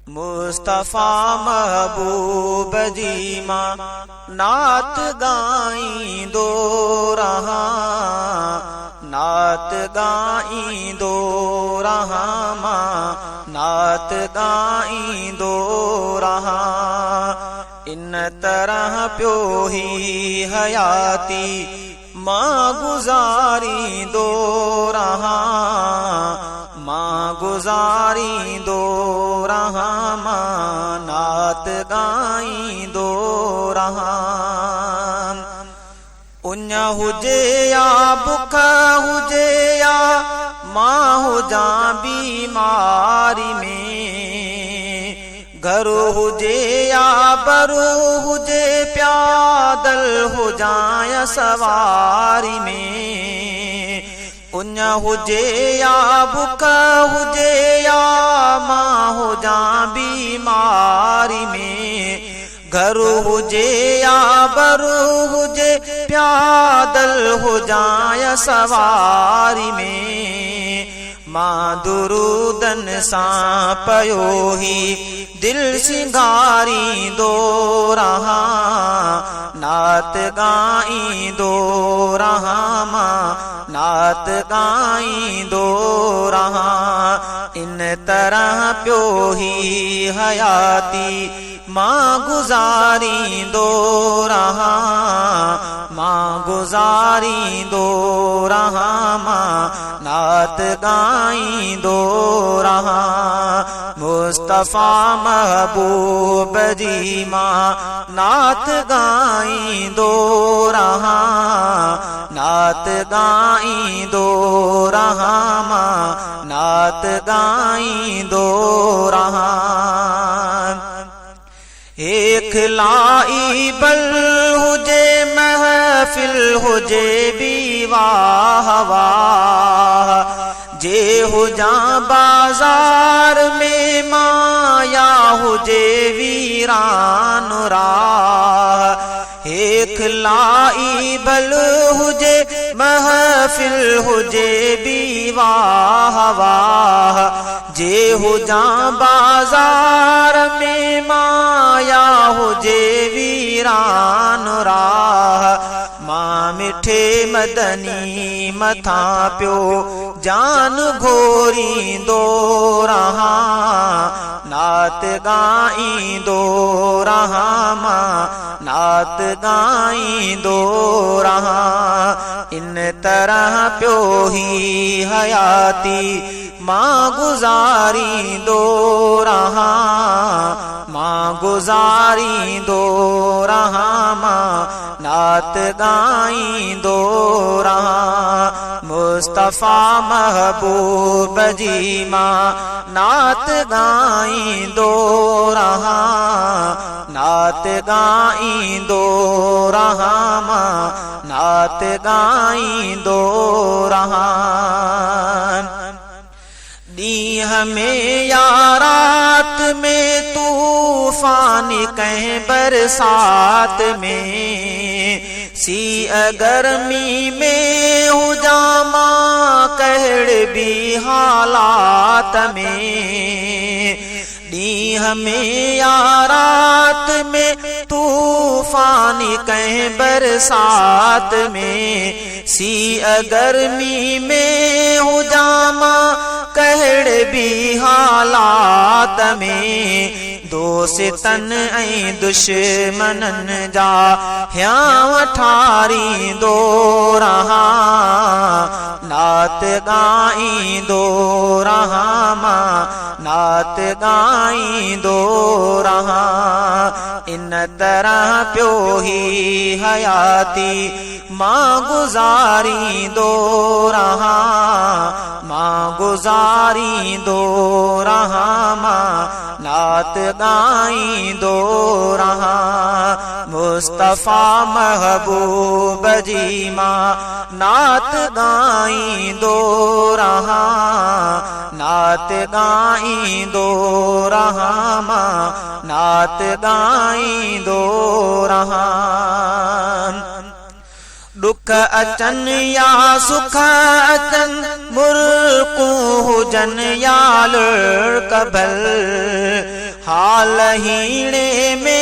مصطفيٰ محبوب جي مان نعت ڳائيندو رهان، نعت ڳائيندو رهان مان نعت ڳائيندو رهان. ان طرح پيو هي حياتي مان گذاريندو رهان، مان گذاريندو رهان، مان نعت ڳائيندو رهان. اڃ هجي يا بک هجي يا مان هجان بيماري ۾، گهر هجي يا بر هجي پيادل هجان يا سواري ۾، اڃ هجي يا بک هجي يا مان هجان بيماري ۾، گهر هجي يا بر هجي پيادل هجان يا سواري ۾، مان درودن سان پيو هي دل سينگاريندو رهان، نعت ڳائيندو رهان، مان نعت ڳائيندو رهان. ان طرح پيو هي حياتي مان گذاريندو رهان، مان گذاريندو رهان، مان نعت ڳائيندو رهان. مصطفيٰ محبوب جي مان نعت ڳائيندو رهان، نعت ڳائيندو رهان، مان نعت ڳائيندو رهان. هيک لائي بل هجي محفل هجي بي واهه واهه، جي هجان بازار ۾ مان يا هجي ويران راهه. هيک لائي بل هجي محفل هجي بي واهه واهه، جي هجان بازار ۾ مان يا هجي ويران راهه، مان مٺي مدني مٿان پيو جان گهوريندو رهان، نعت ڳائيندو رهان، مان نعت ڳائيندو رهان. ان طرح پيو هي حياتي مان گذاريندو رهان، مان گذاريندو رهان، مان نعت ڳائيندو رهان. مصطفيٰ محبوب جي مان نعت ڳائيندو رهان، نعت ڳائيندو رهان، مان نعت ڳائيندو رهان. ڏينهن ۾ يا رات ۾ طوفان ڪنهن برسات ۾، سيء گرمي ۾ هجان مان ڪهڙي به حالات ۾، ڏينهن ۾ يا رات ۾ طوفان ڪنهن برسات ۾، سيء گرمي ۾ هجان مان ڪهڙي به حالات ۾، دوستن ۽ دشمنن جا هيانء ٺاريندو رهان، نعت ڳائيندو رهان، مان نعت ڳائيندو رهان. ان طرح پيو هي حياتي مان گذاريندو رهان، مان گذاريندو رهان، مان نعت ڳائيندو رهان. مصطفيٰ محبوب جي مان نعت ڳائيندو رهان، نعت ڳائيندو رهان، مان نعت ڳائيندو رهان. ڏک اچن يا سک اچن، مرڪون هجن يا لڙڪ ڀل، حال هيڻي ۾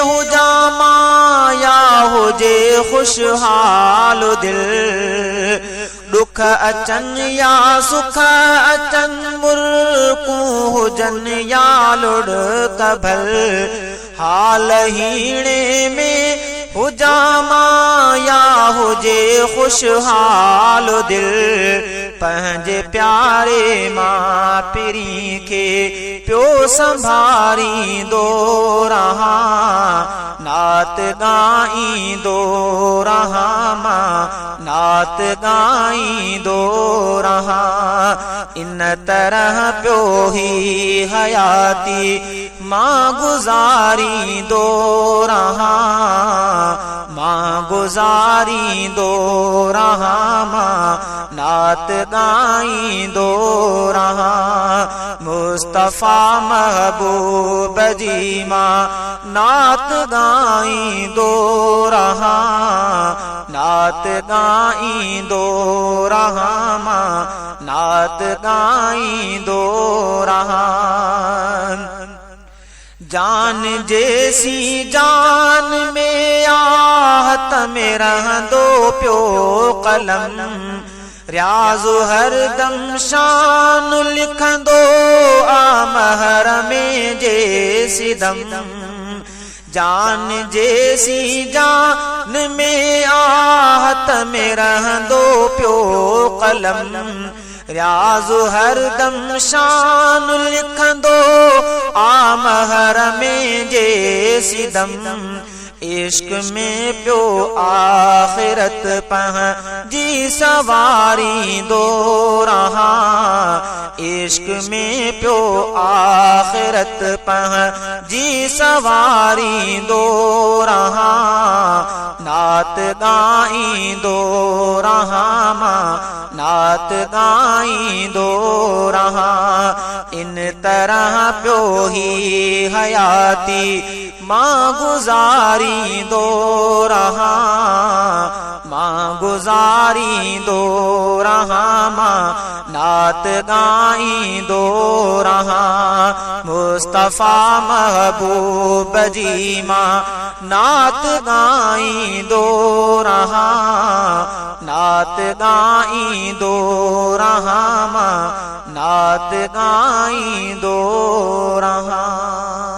هجان مان يا هجي خوشحال دل. ڏک اچن يا سک اچن مرڪون هجن يا لڙڪ ڀل. حال هيڻي ۾ هجان مان يا هجي خوشحال دل. پنهنجي پياري مان پرين کي پيو سنڀاريندو رهان. نعت ڳائيندو رهان مان نعت ڳائيندو رهان. ان طرح پيو هي حياتي مان گذاريندو رهان. مان گذاريندو رهان مان نعت ڳائيندو رهان. مصطفيٰ محبوب جي مان نعت ڳائيندو رهان. نعت ڳائيندو رهان مان نعت ڳائيندو رهان. جان جيسين جان ۾ آهه ته ۾ رهندو پيو قلم. رياض هر دم شان لکندو آ مهر ۾ جيسين دم. جان جيسين جان ۾ آهه ته ۾ رهندو پيو قلم. رياض هر دم شان لکندو آ مهر ۾ جيسين دم. عشق ۾ پيو آخرت پنهنجي سنواريندو رهان. عشق ۾ پيو آخرت پنهنجي سنواريندو رهان. نعت ڳائيندو رهان مان نعت ڳائيندو رهان. ان طرح پيو هي حياتي مان گذاريندو رهان. مان گذاريندو رهان مان نعت ڳائيندو رهان. مصطفيٰ محبوب جي مان نعت ڳائيندو رهان. نعت ڳائيندو رهان مان نعت ڳائيندو رهان.